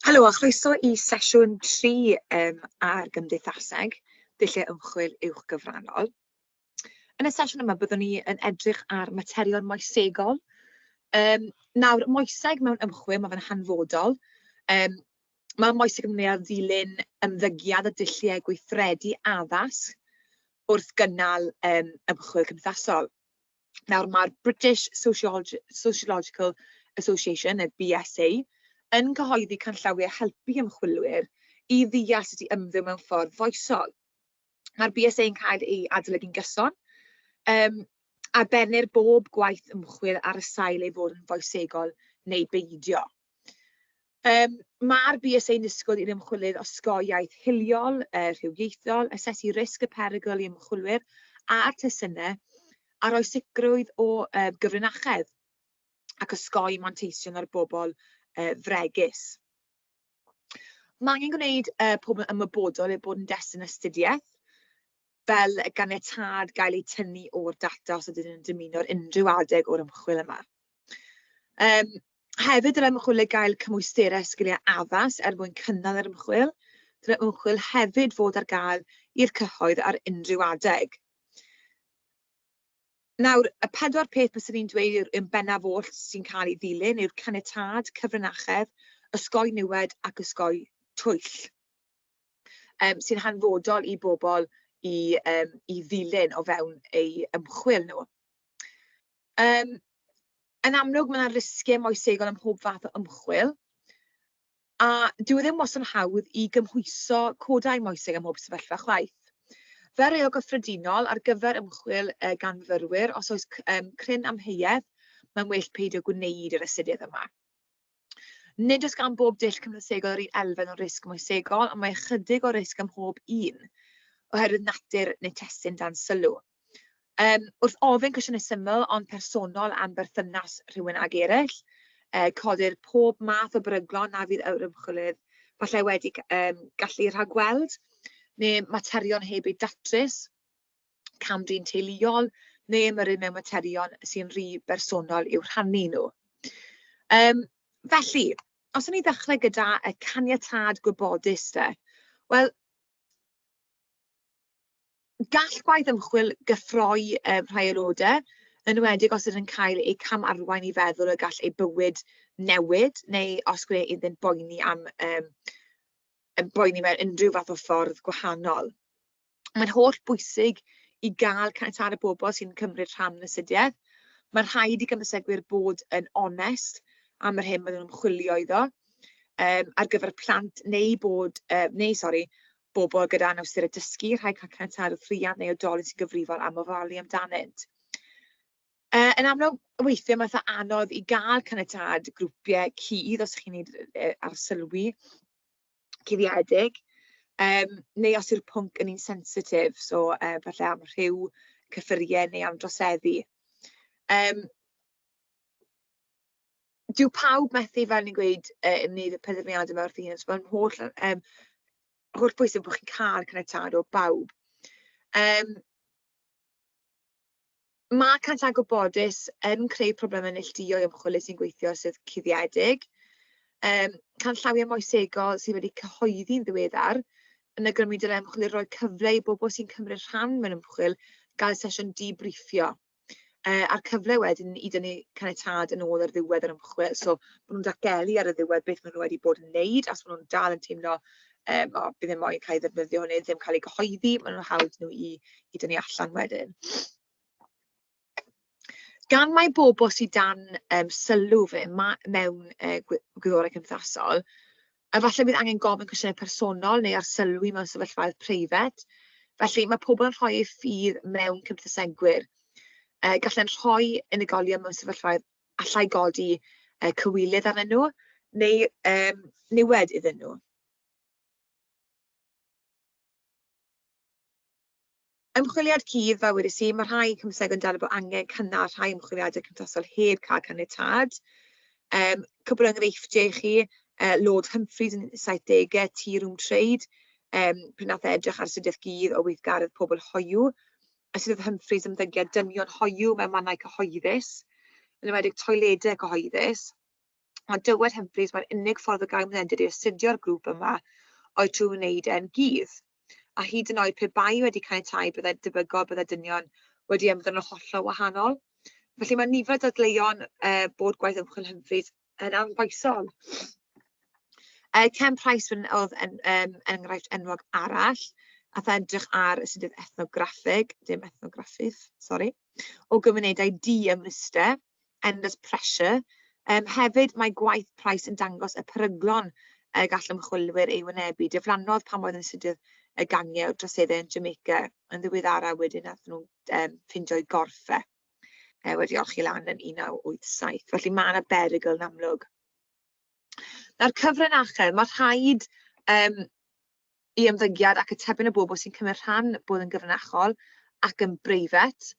Helo a chroeso i sesiwn 3 ar gymdeithaseg, dulliau ymchwil uwchgyfrannol. Yn y sesiwn yma byddwn ni yn edrych ar materion moesegol. Nawr, moeseg mewn ymchwil, mae fe'n hanfodol. Mae moeseg yn ymwneud â ddilyn ymddygiad a dulliau gweithredu addas wrth gynnal ymchwil cymdeithasol. Nawr, mae'r British Sociological Association, neu BSA, yn cyhoeddi canllawiau helpu ymchwilwyr i ddeall sut i ymddwyn mewn ffordd foesol. Mae'r BSA yn cael ei adolygu'n gyson, a bennir bob gwaith ymchwil ar y sail ei fod yn foesegol neu beidio. Mae'r BSA yn disgwyl i'r ymchwilydd osgoi iaith hiliol, rhywiaethol, asesu risg y perygl i ymchwilwyr a'r testunau, a rhoi sicrwydd o gyfrinachedd ac osgoi manteision ar bobl fregus. Mae angen gwneud pobl yn ymwybodol eu bod yn destun astudiaeth, fel y ganiatâd gael eu tynnu o'r data os ydyn nhw'n dymuno ar unrhyw adeg o'r ymchwil yma. Hefyd, dylai ymchwilwyr gael cymwysterau sgiliau addas er mwyn cynnal yr ymchwil. Dylai ymchwil hefyd fod ar gael i'r cyhoedd ar unrhyw adeg. Nawr, y pedwar peth byswn i'n dweud yw'r yn bennaf oll sy'n cael ei ddilyn yw'r caniatâd, cyfrinachedd, osgoi niwed ac osgoi twyll, sy'n hanfodol i bobl i ddilyn o fewn eu ymchwil nhw. Yn amlwg, mae yna risgiau moesegol ym mhob fath o ymchwil, a dyw e ddim wastad yn hawdd i gymhwyso codau moeseg ym mhob sefyllfa chwaith. Fel rheol gyffredinol, ar gyfer ymchwil gan fyfyrwyr, os oes cryn amheuaeth, mae'n well peidio gwneud yr astudiaeth yma. Nid oes gan bob dull cymdeithasegol yr un elfen o risg moesegol, ond mae ychydig o risg ym mhob un, oherwydd natur neu testun dan sylw. Wrth ofyn cwestiynau syml ond personol am berthynas rhywun ag eraill, codir pob math o beryglon na fydd yr ymchwilydd falle wedi gallu rhagweld, neu materion heb eu datrys, cam-drin teuluol, neu ymyrryd mewn materion sy'n rhy bersonol i'w rhannu nhw. Felly, os o'n i ddechrau gyda y caniatâd gwybodus te, wel, gall gwaith ymchwil gyffroi rhai aelodau, yn enwedig os ydyn nhw'n cael eu cam-arwain i feddwl y gall eu bywyd newid, neu os gwneud iddynt boeni am, yn boeni mewn unrhyw fath o ffordd gwahanol. Mae'n holl bwysig i gael caniatâd y bobl sy'n cymryd rhan yn y astudiaeth. Mae'n rhaid i gymdeithasegwyr bod yn onest am yr hyn maen nhw'n ymchwilio iddo, ar gyfer plant neu bod, neu sori, bobl gyda anawsterau dysgu, rhaid cael caniatâd wrth riant neu oedolyn sy'n gyfrifol am ofalu amdanynt. Yn amlwg, weithiau mae'n eitha anodd i gael caniatâd grwpiau cudd os chi'n gwneud arsylwi cuddiedig, neu os yw'r pwnc yn un sensitif, so falle am rhyw, cyffuriau neu am droseddu. Dyw pawb methu, fel ni'n gweud, wneud y penderfyniadau yma wrth eu hunain, so mae'n holl bwysig bod chi'n cael caniatâd o bawb. Mae caniatâd gwybodus yn creu problemau neilltuol i ymchwilydd sy'n gweithio sydd cuddiedig. Canllawiau moesegol sydd wedi cyhoeddi'n ddiweddar yn awgrymu dylai ymchwilydd roi cyfle i bobl sy'n cymryd rhan mewn ymchwil gael sesiwn debriefio, a'r cyfle wedyn i dynnu caniatâd yn ôl ar ddiwedd yr ymchwil. So maen nhw'n datgelu ar y ddiwedd beth maen nhw wedi bod yn wneud, os maen nhw'n dal yn teimlo o, bydd ddim moyn cael ei ddefnyddio neu ddim cael ei gyhoeddi, maen nhw'n hawdd nhw i dynnu allan wedyn. Gan mai bobl sydd dan sylw fe mewn gwyddorau cymdeithasol, efallai bydd angen gofyn cwestiynau personol neu arsylwi mewn sefyllfaoedd preifat. Felly mae pobl yn rhoi eu ffydd mewn cymdeithasegwyr. Gallant rhoi unigolion mewn sefyllfaoedd allai godi cywilydd arnyn nhw neu niwed iddyn nhw. Ymchwiliad cudd, fel wedes i, mae rhai cymdeithasegwyr yn dadlau bod angen cynnal rhai ymchwiliadau cymdeithasol heb cael caniatâd. Cwpl o enghreifftiau i chi, Lord Humphreys yn y 70au, Tea Room Trade, pryd wnaeth e edrych ar astudiaeth gudd o weithgaredd pobl hoyw. Astudiodd Humphreys ymddygiad dynion hoyw mewn mannau cyhoeddus, yn enwedig toiledau cyhoeddus. Ond dywed Humphreys mai'r unig ffordd o gael mynediad i astudio'r grŵp yma oedd trwy wneud e'n gudd. A hyd yn oed pe bai wedi caniatáu, byddai debygol byddai dynion wedi ymddwyn yn hollol wahanol. Felly mae nifer o dadleuon bod gwaith ymchwil Humphreys yn anfoesol. Ken Price oedd yn enghraifft enwog arall, aeth e edrych ar astudiaeth ethnograffig, dim ethnograffydd, sori, o gymunedau du ym Mryste, Endless Pressure. Hefyd, mae gwaith Price yn dangos y peryglon y gall ymchwilwyr ei wynebu. Diflannodd pan oedd yn astudio y gangiau o droseddau yn Jamaica yn ddiweddara wedyn wnaethon nhw ffeindio'i gorff e wedi olchi lan yn 1987. Felly mae yna berygl yn amlwg. Nawr, cyfrinachedd, mae rhaid i ymddygiad ac atebion y bobl sy'n cymryd rhan bod yn gyfrinachol ac yn breifat.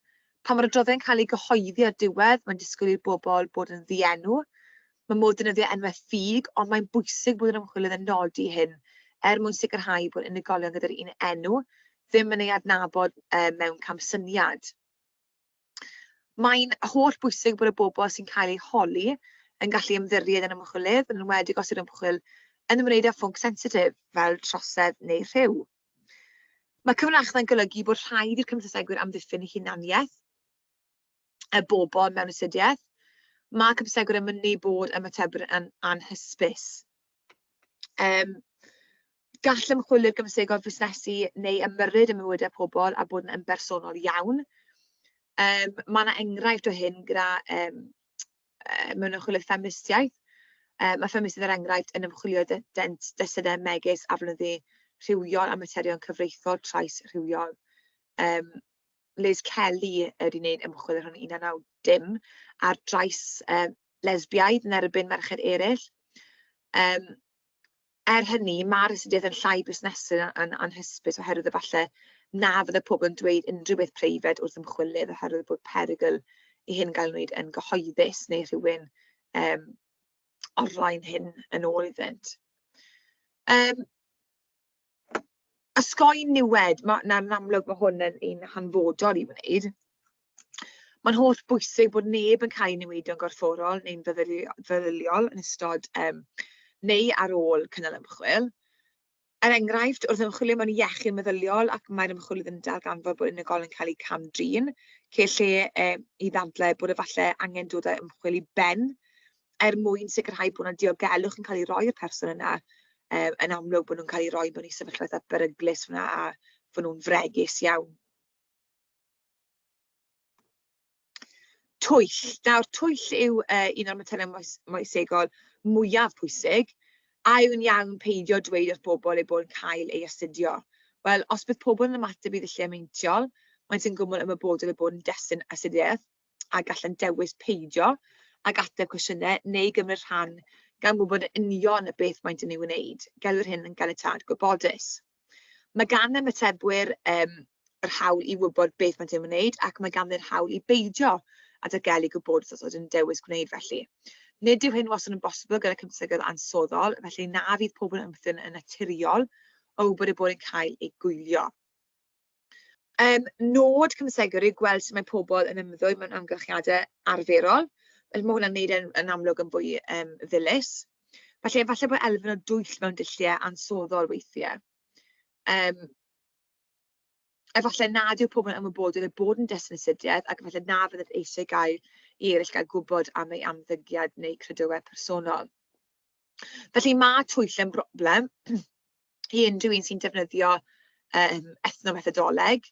Pan mae'r adroddiad yn cael ei gyhoeddi ar diwedd, mae'n disgwyl i'r bobl bod yn ddienw. Mae modd defnyddio enwau ffug, ond mae'n bwysig bod yr ymchwilydd yn nodi hyn er mwyn sicrhau bod unigolion gyda'r un enw ddim yn ei adnabod mewn camsyniad. Mae'n holl bwysig bod y bobl sy'n cael eu holi yn gallu ymddiried yn ymchwilydd, yn enwedig os yw'r ymchwil yn ymwneud â phwnc sensitif fel trosedd neu rhyw. Mae cyfrinachedd yn golygu bod rhaid i'r cymdeithasegwyr amddiffyn hunaniaeth y bobl mewn astudiaeth. Mae cymdeithasegwyr yn mynnu bod ymatebwyr yn anhysbys. Gall ymchwilwyr gymysegol fusnesu neu ymyrryd ym mywydau pobl a bod yn ymbersonol iawn. Mae 'na enghraifft o hyn gyda mewn ymchwilydd ffeministiaeth. Mae ffeministiaid, er enghraifft, yn ymchwilio destunau megis aflonyddu rhywiol a materion cyfreithiol trais rhywiol. Liz Kelly wedi wneud ymchwil rhwng 1990 ar drais lesbiaidd yn erbyn merched eraill. Er hynny, mae'r astudiaeth yn llai busnesol yn anhysbys oherwydd efallai na fydde pobl yn dweud unrhyw beth preifat wrth ymchwilydd oherwydd bod perygl i hyn gael ei wneud yn gyhoeddus neu rhywun olrhain hyn yn ôl iddynt. Osgoi niwed, ma' 'na yn amlwg ma' hwn yn un hanfodol i wneud. Mae'n holl bwysig bod neb yn cael ei niweidio'n gorfforol neu'n feddyliol yn ystod neu ar ôl cynnal ymchwil. Er enghraifft, wrth ymchwilio mewn i iechyd meddyliol ac mae'r ymchwilydd yn darganfod bod unigolyn yn cael eu cam-drin, ceir lle i ddadlau bod efallai angen dod â ymchwil i ben er mwyn sicrhau bod 'na diogelwch yn cael ei roi i'r person yna, yn amlwg bod nhw'n cael eu rhoi mewn i sefyllfa eitha beryglus fan'na a fod nhw'n fregus iawn. Twyll. Nawr, twyll yw un o'r materion moesegol mwyaf pwysig. A yw'n iawn peidio dweud wrth bobl eu bod yn cael eu astudio? Wel, os bydd pobl yn ymateb i ddulliau meintiol, maent yn gwbl ymwybodol eu bod yn destun astudiaeth a gallant dewis peidio ag ateb cwestiynau neu gymryd rhan gan wybod yn union beth maent yn ei wneud. Gelwir hyn yn ganiatâd gwybodus. Mae gan ymatebwyr yr hawl i wybod beth maent yn wneud ac mae ganddynt hawl i beidio â datgelu gwybodaeth os ydyn nhw'n dewis gwneud felly. Nid yw hyn wastad yn bosibl gyda cymysgedd ansoddol, felly na fydd pobl yn ymddwyn yn naturiol o wybod eu bod yn cael eu gwylio. Nod cymysegwr yw gweld sut mae pobl yn ymddwyn mewn amgylchiadau arferol. Felly mae hwnna'n wneud e'n yn amlwg yn fwy ddilys. Felly efallai bod elfen o dwyll mewn dulliau ansoddol weithiau. Efallai nad yw pobl yn ymwybodol eu bod yn destun astudiaeth ac efallai na fyddent eisiau gael i eraill gael gwybod am eu ymddygiad neu credoau personol. Felly mae twyll yn broblem i unrhyw un sy'n defnyddio ethnomethodoleg.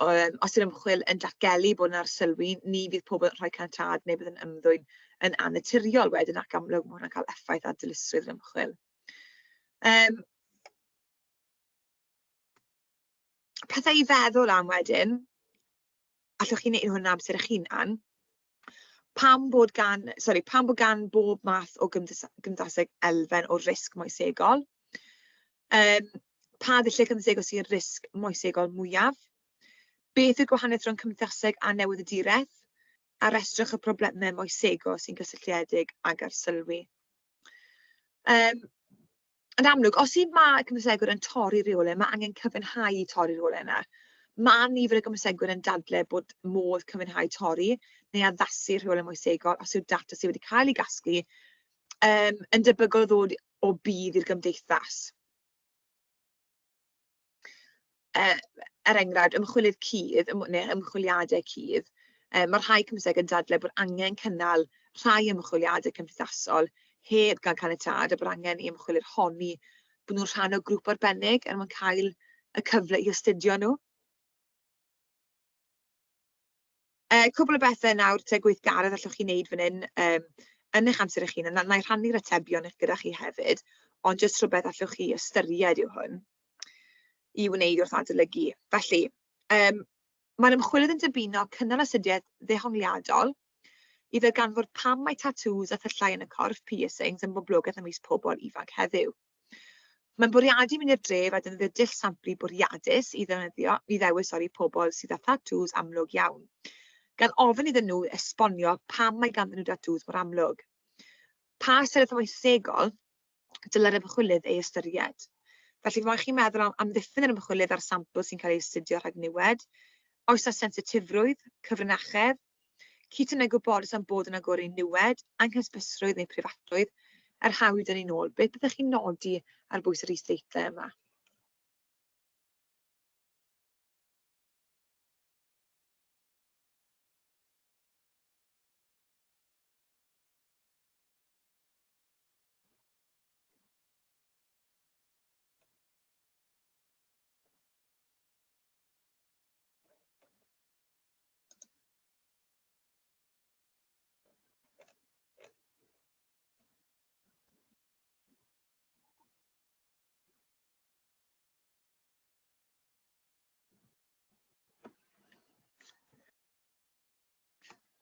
Os yw'r ymchwil yn datgelu bod yna arsylwi, ni fydd pobl yn rhoi caniatâd neu bydd yn ymddwyn yn annaturiol wedyn, ac amlwg mae hwnna'n cael effaith ar dilysrwydd yr ymchwil. Pethau i feddwl am wedyn, allwch chi wneud hwn yn amser eich hunan. Pam bod gan, sori, pam bod gan bob math o gymdeithaseg elfen o risg moesegol? Pa ddulliau cymdeithasegol sy'n risg moesegol mwyaf? Beth yw'r gwahaniaeth rhwng cymdeithaseg a newyddiaduraeth? A restrwch y problemau moesegol sy'n gysylltiedig ag arsylwi. Yn amlwg, os yw ma' cymhwysegwyr yn torri rheolau, mae angen cyfiawnhau torri rheolau yna. Mae nifer o gymhwysegwyr yn dadlau bod modd cyfiawnhau torri neu addasu rheolau moesegol os yw'r data sydd wedi cael ei gasglu yn debygol o ddod o budd i'r gymdeithas? Er enghraifft, ymchwilydd cudd, neu ymchwiliadau cudd, mae rhai cymdeithaseg yn dadlau bod angen cynnal rhai ymchwiliadau cymdeithasol heb gael caniatâd, a bod angen i ymchwilwyr honni bod nhw'n rhan o grŵp arbennig er mwyn cael y cyfle i astudio nhw. Cwpl o bethe nawr te, gweithgaredd allwch chi wneud fan hyn yn eich amser eich hun. A wna i rhannu'r atebion gyda chi hefyd, ond jyst rhywbeth allwch chi ystyried yw hwn i wneud wrth adolygu. Felly, mae'r ymchwilydd yn dymuno cynnal astudiaeth ddehongliadol i ddarganfod pam mae tatŵs a thyllau yn y corff, piercings, yn boblogaidd ymysg pobl ifanc heddiw. Mae'n bwriadu mynd i'r dref a defnyddio dull samplu bwriadus i ddefnyddio, i ddewis sori, pobl sydd â thatŵs amlwg iawn, gan ofyn iddyn nhw esbonio pam mae ganddyn nhw datŵs mor amlwg. Pa ystyriaeth moesegol dylai'r ymchwilydd ei ystyried? Felly, fe chi'n meddwl am amddiffyn yr ymchwilydd a'r sampl sy'n cael ei astudio rhag niwed? Oes 'na sensitifrwydd, cyfrinachedd, Cytunau gwybodus am bod yn agored i niwed, anghysbysrwydd neu preifatrwydd, a'r hawl i dynnu nôl. Beth byddech chi'n nodi ar bwys yr isdeitlau yma?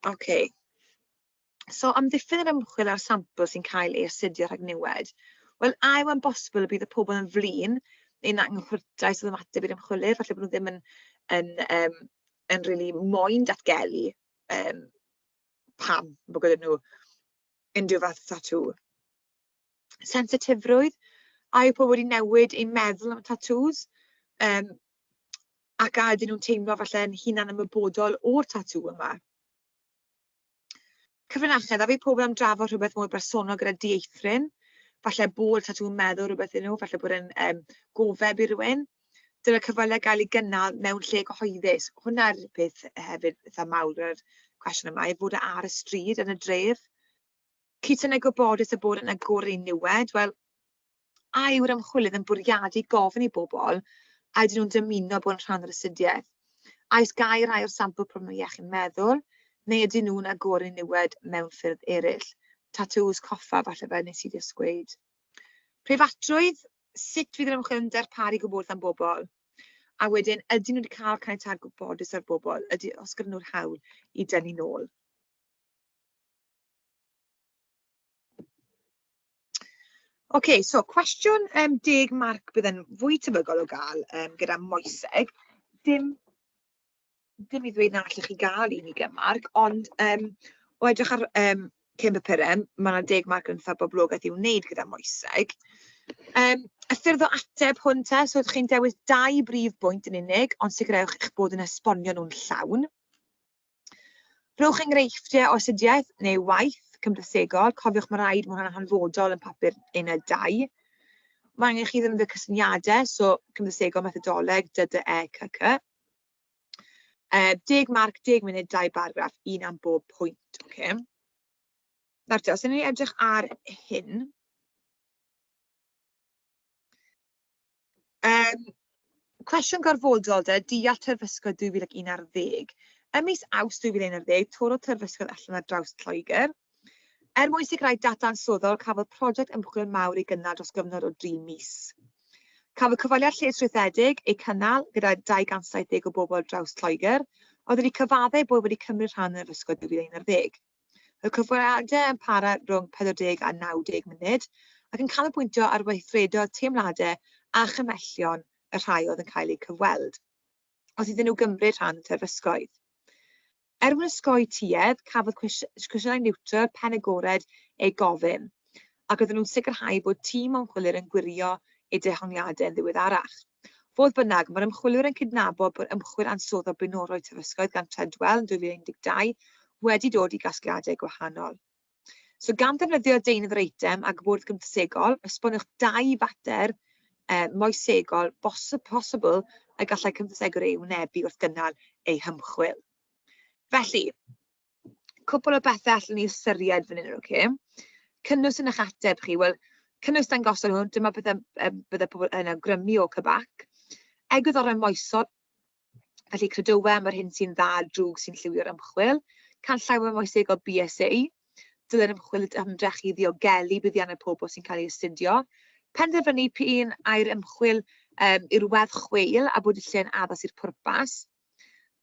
Ocê. So amddiffyn yr ymchwil a'r sampl sy'n cael ei astudio rhag niwed. Wel, a yw e'n bosibl y bydd y pobl yn flin neu'n anghwrtais wrth ymateb i'r ymchwilydd? Falle bod nhw ddim yn rili moyn datgelu pam bod gyda nhw unrhyw fath o tatŵ. Sensitifrwydd, a yw pobl wedi newid eu meddwl am tatŵs? Ac a ydyn nhw'n teimlo falle yn hunan ymwybodol o'r tatŵ yma? Cyfrinachedd, a fydd pobl am drafod rhywbeth mwy bersonol gyda dieithryn? Falle bod tatŵ'n meddwl rhywbeth iddyn nhw, falle bod e'n gofeb i rywun. Dylai cyfweliad gael ei gynnal mewn lle cyhoeddus. Hwnna'r peth hefyd eitha mawr yr cwestiwn yma, ei fod e ar y stryd yn y dref. Cytunau gwybodus y bod yn agored i niwed. Wel, a yw'r ymchwilydd yn bwriadu gofyn i bobl a ydyn nhw'n dymuno bod yn rhan o'r astudiaeth? A oes gai rai o'r sampl problemau iechyd meddwl, neu ydyn nhw'n agored i niwed mewn ffyrdd eraill? Tatŵs coffa, falle, fel nes i jyst gweud. Preifatrwydd, sut fydd yr ymchwil yn darparu gwybodaeth am bobl? A wedyn, ydyn nhw wedi cael caniatâd gwybodus ar bobl? Ydy, os gyda nhw'r hawl i dynnu nôl? Ocê, so cwestiwn 10 marc bydd yn fwy tebygol o gael gyda moeseg. Dim i ddweud na allwch chi gael un 20 marc, ond o edrych ar cyn papurau, ma' 'na 10 marc yn eitha boblogaidd i'w wneud gyda moeseg. Y ffyrdd o ateb hwn te, so ydych chi'n dewis dau brif bwynt yn unig, ond sicrhewch eich bod yn esbonio nhw'n llawn. Rhowch enghreifftiau o astudiaeth neu waith cymdeithasegol. Cofiwch, mae rhaid, mae hwnna'n hanfodol yn papur uned 2. Mae angen i chi ddefnyddio cysyniadau, so cymdeithasegol, methodoleg, D, D, E, C, C. 10 marc, 10 munud, 2 baragraff, un am bob pwynt. Okay. Nawr te, os ydyn ni'n edrych ar hyn, Cwestiwn gorfodol de, deall terfysgoedd 2011. Ym mis Awst 2011, torrodd terfysgoedd allan ar draws Lloegr. Er mwyn sicrhau data ansoddol, cafodd prosiect ymchwil mawr ei gynnal dros gyfnod o dri mis. Cafodd cyfweliad lled-strwythedig eu cynnal gyda 270 o bobl ar draws Lloegr, oedd wedi cyfaddau bod wedi cymryd rhan yn yr ysgol 2011. Roedd cyfweliadau yn para rhwng 40 a 90 munud ac yn canolbwyntio ar weithredoedd teimladau a chymellion y rhai oedd yn cael eu cyfweld, wrth iddyn nhw gymryd rhan yn y terfysgoedd. Er mwyn osgoi tuedd, cafodd cwestiynau niwtral penagored eu gofyn, ac roedden nhw'n sicrhau bod tîm o ymchwilwyr yn gwirio eu dehongliadau yn ddiweddarach. Fodd bynnag, mae'r ymchwilwyr yn cydnabod bod ymchwil ansoddol blaenorol terfysgoedd gan Treadwell yn 2012 wedi dod i gasgliadau gwahanol. So gan ddefnyddio deunydd yr eitem a gwybodaeth gymdeithasegol, esboniwch dau fater moesegol posibl y gallai cymdeithasegwyr ei wynebu wrth gynnal eu hymchwil. Felly, cwpl o bethau allwn ni ystyried fan hyn, ocê? Cynnwys yn eich ateb chi, wel, cynnwys dangosol hwn, dyma beth bydde pobl yn awgrymu o CBAC. Egwyddorion moesol, felly credoau am yr hyn sy'n dda a drwg sy'n lliwio'r ymchwil. Canllawiau moesegol BSA, dylai'r ymchwil ymdrechu i ddiogelu buddiannau pobl sy'n cael eu astudio. Penderfynu p'un ai'r ymchwil yw'r werth chweil a bod y lle'n addas i'r pwrpas.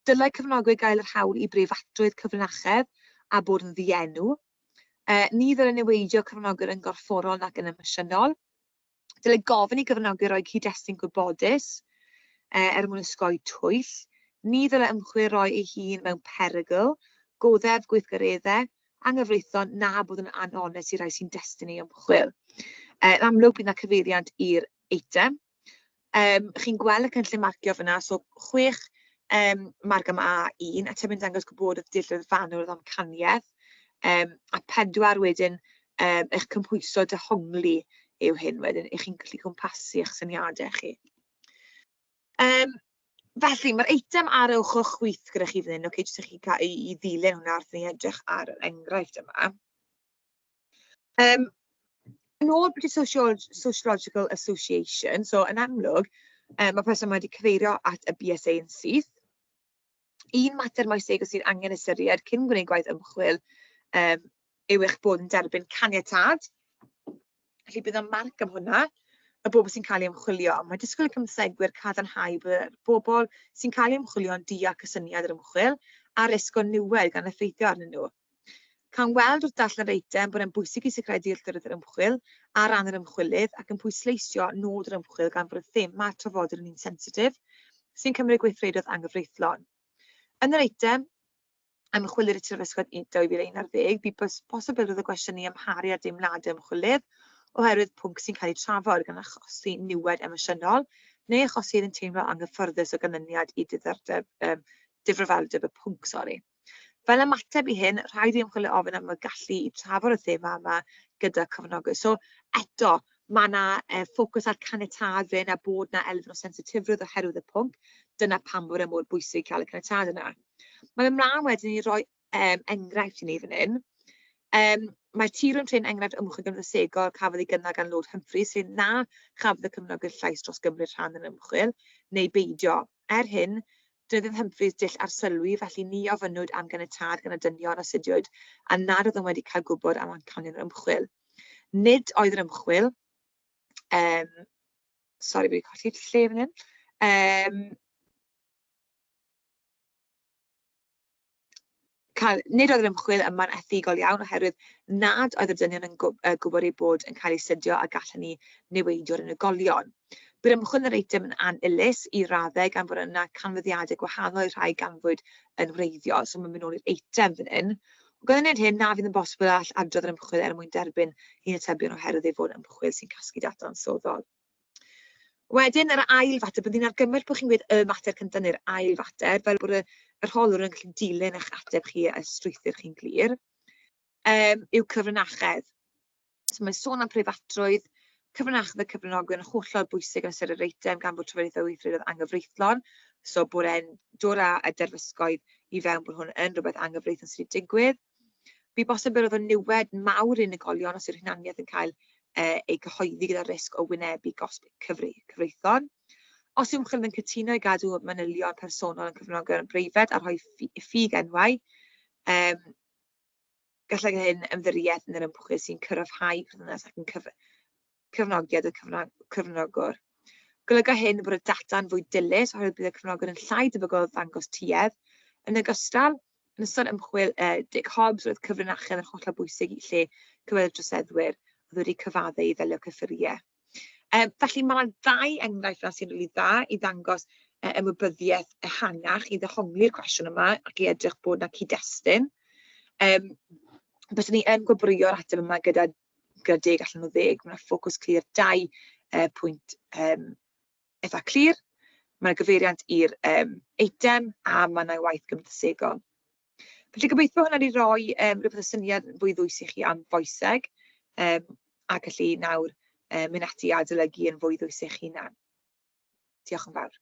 Dylai cefnogwyr gael yr hawl i breifatrwydd cyfrinachedd a bod yn ddienw. Ni ddylai niweidio cyfranogwyr yn gorfforol nac yn emosiynol. Dylai gofyn i gyfranogwyr roi cyd-destun gwybodus er mwyn osgoi twyll. Ni ddylai ymchwil roi ei hun mewn perygl, goddef gweithgareddau anghyfreithlon na bod yn anonest i rai sy'n destun ei ymchwil. Yn amlwg, bydd 'na cyfeiriant i'r eitem. Chi'n gweld y cynllun marcio fan'na, so 6 marc am A1, atebion dangos gwybodaeth dull fanwl o ddamcaniaeth, a 4 wedyn eich cymhwyso dehongli yw hyn wedyn, 'y chi'n gallu cwmpasu eich syniadau chi. Felly, mae'r eitem ar y ochr chwith gyda chi fan hyn, ocê, jyst i chi cael i ddilyn hwnna wrth i ni edrych ar yr enghraifft yma. Yn ôl British Sociological Association, so yn amlwg, ma'r person 'ma wedi cyfeirio at y BSA yn syth. Un mater moesegol sydd angen ystyried cyn gwneud gwaith ymchwil yw eich bod yn derbyn caniatâd. Felly bydd 'na marc am hwnna, y bobl sy'n cael eu ymchwilio. Mae disgwyl i cymdeithasegwyr cadarnhau bod y bobl sy'n cael eu ymchwilio yn deall cysyniad yr ymchwil a'r risg o niwed gan effeithio arnyn nhw. Cawn weld wrth darllen yr eitem bod e'n bwysig i sicrhau dealltwriaeth yr ymchwil ar ran yr ymchwilydd ac yn pwysleisio nod yr ymchwil gan fod y thema trafodir yn un sensitif sy'n cymryd gweithredoedd anghyfreithlon. Yn yr eitem, Ymchwilydd y Terfysgoedd 2011, bu posibilrwydd o gwestiynu amharu ar deimladau ymchwilydd oherwydd pwnc sy'n cael ei trafod gan achosi niwed emosiynol neu achosi iddynt teimlo anghyffyrddus o ganlyniad i diddordeb, difrifoldeb y pwnc. Sori. Fel ymateb i hyn, rhaid i ymchwilwyr ofyn am y gallu i trafod y thema yma gyda cyfranogwyr. So eto, ma' 'na ffocws ar caniatâd fan hyn a bod 'na elfen o sensitifrwydd oherwydd y pwnc. Dyna pam bod e mor bwysig cael y caniatâd yna. Mae'n mynd mlaen wedyn i roi enghraifft i ni fan hyn. Mae Tea Room Train enghraifft ymchwil gymdeithasegol cafodd ei gynnal gan Lord Humphreys, lle na chafodd y cyfranogwyr llais dros gymryd rhan yn yr ymchwil neu beidio. Er hyn, Defnyddiodd Humphreys dull arsylwi, felly ni ofynnwyd am ganiatâd gan y dynion astudiwyd a nad oeddem wedi cael gwybod am amcanion yr ymchwil. Nid oedd yr ymchwil, um, sori, fi wedi colli lle fan hyn. Cael, nid oedd yr ymchwil yma'n ethigol iawn oherwydd nad oedd y dynion yn gwybod eu bod yn cael eu astudio a gall hynny niweidio'r unigolion. Bu'r ymchwil yn yr eitem yn annilys i raddau gan fod yna canfyddiadau gwahanol i'r rhai ganfwyd yn wreiddiol. So mae'n mynd nôl i'r eitem fan hyn. O ganlyniad hyn, na fydd yn bosibl all adrodd yr ymchwil er mwyn derbyn hyn atebion oherwydd ei fod yn ymchwil sy'n casglu data ansoddol. Wedyn yr ail fater, byddwn i'n argymell bod chi'n gweud y mater cyntaf neu'r ail fater, fel bod yr holwr yn gallu dilyn eich ateb chi a strwythur chi'n glir, yw cyfrinachedd. So mae'n sôn am preifatrwydd, cyfrinachedd y cyfranogwyr yn hollol bwysig yn ystod yr eitem gan fod trafodaethau weithredoedd anghyfreithlon, so bod e'n dod â y derfysgoedd i fewn bod hwn yn rhywbeth anghyfreithlon sydd wedi digwydd. Bu bosib oedd o niwed mawr i unigolion os yw'r hunaniaeth yn cael ei gyhoeddi gyda'r risg o wynebu gosb cyfreithlon. Os yw ymchwilydd yn cytuno i gadw manylion personol yn cyfranogwyr yn breifat a rhoi ffug enwau, gallai hyn ymddiried yn yr ymchwil sy'n cryfhau perthynas ac yn cyfranogiad y cyfranogwr. Golyga hyn bod y data'n fwy dilys oherwydd bydd y cyfranogwr yn llai debygol o ddangos tuedd. Yn ogystal, yn ystod ymchwil Dick Hobbs, roedd cyfrinachedd yn hollol bwysig i lle cyfweld troseddwyr oedd wedi cyfadde i ddelio cyffuriau. Felly mae 'na ddau enghraifft 'na sy'n rili dda i ddangos ymwybyddiaeth ehangach i ddehongli'r cwestiwn yma ac i edrych bod 'na cyd-destun. Byswn i yn gwobrwyo'r ateb yma gyda 10 allan o 10. Mae 'na ffocws clir, dau pwynt eitha clir. Mae 'na gyfeiriant i'r eitem a mae 'na waith gymdeithasegol. Felly gobeithio hwnna 'di roi rywbeth o syniad fwy ddwys i chi am foeseg, a gallu nawr mynd ati i adolygu yn fwy ddwys eich hunan. Diolch yn fawr.